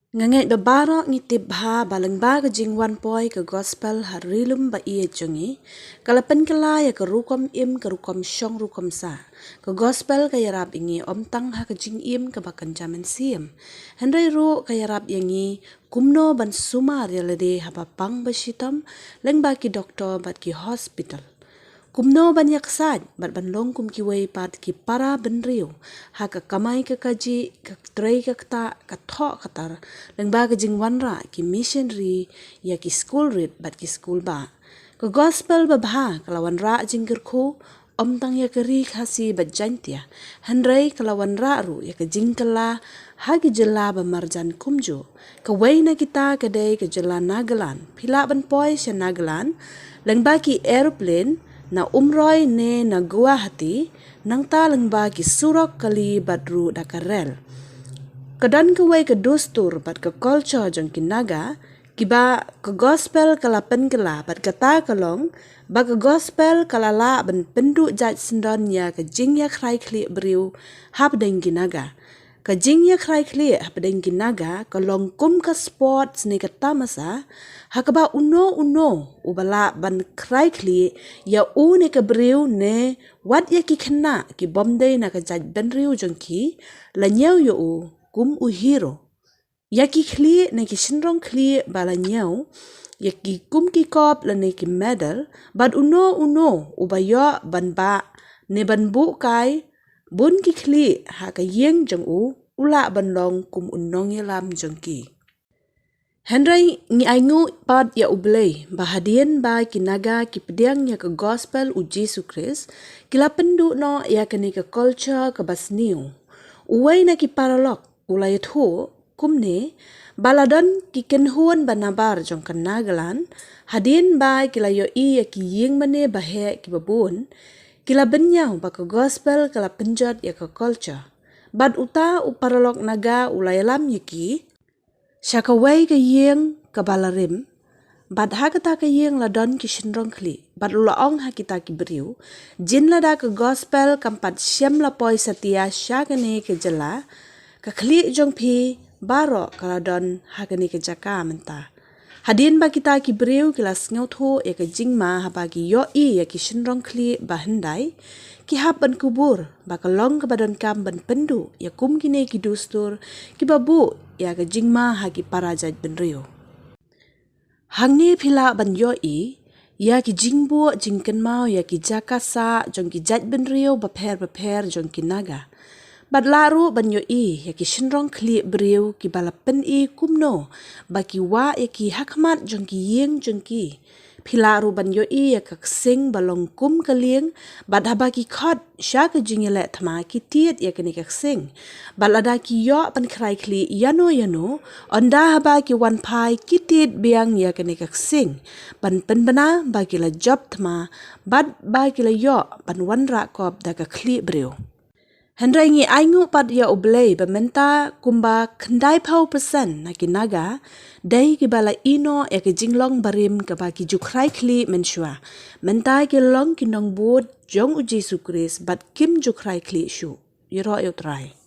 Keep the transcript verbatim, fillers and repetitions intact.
Nga ngeit ba baroh ngi tip bha ba lyngba ka jingwan poi ka gospel ha ri lum ba ïeit jong ngi, ka la pynkylla ïa ka rukom im, ka rukom shong, rukom sah. Ka gospel ka ïarap ïa ngi ym tang ha ka jingim kaba kynja mynsiem, hynrei ruh ka ïarap ïa ngi kumno ban sumar ïa lade haba pang ba shitom, lyngba ki doktor bad ki hospital. Kumno ban ïaksaid bad ban long kum kiwei pat ki para bynriew ha ka kamai ka kajih, ka trei ka ktah, ka thoh ka tar, lyngba ka jingwanrah ki missionary ïa ki skul rit bad ki skul bah. Ka gospel babha ka la wanrah jingkyrkhu ym tang ïa ka ri Khasi bad Jaintia, hynrei ka la wanrah ruh ïa ka jingkylla ha ki jylla ba marjan kumjuh. Kawei na kita ka dei ka jylla Nagaland. Phi lah ban poi sha Nagaland lyngba ki aeroplane na Umroi ne na Guwahati, nangta lyngba ki surok kali bad ruh da ka rel. Ka don kawei ka dustur bad ka culture jong ki Naga, kiba ka gospel ka la pynkylla, bad kata ka long ba ka gospel ka la lah ban pynduh jait syndon ïa ka jingïakhrai khlieh briew hapdeng ki Naga. Ka jingïakhrai khlieh hapdeng ki Naga ka long kum ka sports ne ka tamasa, ha kaba uno uno uba lah ban khrai khlieh ïa u ne ka briew ne wat ïa ki khynnah ki bym dei na ka jaitbynriew jong ki, la ñiew ïa u kum u hero. Ïa ki khlieh ne ki shynrong khlieh ba la ñiew ïa ki kum ki kop lane ki medal, bad uno uno uba ïoh ban bah ne ban buh kai bun ki khlieh ha ka ïing jong u, u lah ban long kum u nongïalam jong ki. Hynrei ngi ainguh pat ïa U Blei ba hadien ba ki Naga ki pdiang ïa ka gospel U Jisu Khrist, ki la pynduh noh ïa kane ka culture kaba sniew. Uwei na ki paralok u la ïathuh kumne ba la don ki kynhun ba nabar jong ka Nagaland, hadien ba ki la ïohi ïa ki ïing mane ba heh kiba bun, ki la bynñiaw ba ka gospel ka la pynjot ïa ka culture. Bad uta u paralok Naga u la ïalam ïa ki sha kawei ka ïing kaba la rim, bad ha kata ka ïing la don ki shynrong khlieh, bad u la ong ha kita ki briew, jin lada ka gospel kam pat shym la poi satia sha kane ka jylla, ka khlieh jong phi baroh ka la don ha kane ka jaka mynta. Hadien ba kita ki briew ki la sngewthuh ïa ka jingma haba ki ïohi ïa ki shynrong khlieh ba hyndai, ki hap ban kubur ba ka long kaba donkam ban pynduh ïa kum kine ki dustur kiba buh ïa ka jingma ha ki para jaitbynriew. Hangne phi lah ban ïohi ïa ki jingbuh jingkynmaw ïa ki jaka sah jong ki jaitbynriew bapher bapher jong ki Naga. Bad lah ruh ban ïohi ïa ki shynrong khlieh briew kiba la pyni kumno ba ki wah ïa ki ha khmat jong ki ïing jong ki. Phi lah ruh ban ïohi ïa ka ksing ba long kum ka lieng, bad haba ki khot sha ka jingïaleh thma ki tied ïa kane ka ksing. Bad lada ki ïoh ban khrai khlieh ïano ïano, ynda haba ki wan phai ki tied biang ïa kane ka ksing ban pynbna ba ki la jop thma, bad ba ki la ïoh ban wanrah kop da ka khlieh briew. Hynrei ngi ainguh pat ïa U Blei ba mynta kumba khyndai phew percent na ki Naga dei kiba la ïehnoh ïa ka jinglong barim kaba ki ju khrai khlieh mynshuwa. Mynta ki long ki nongbud jong U Jisu Khrist bad kim ju khrai khlieh shuh. Ïaroh ïa U Trai.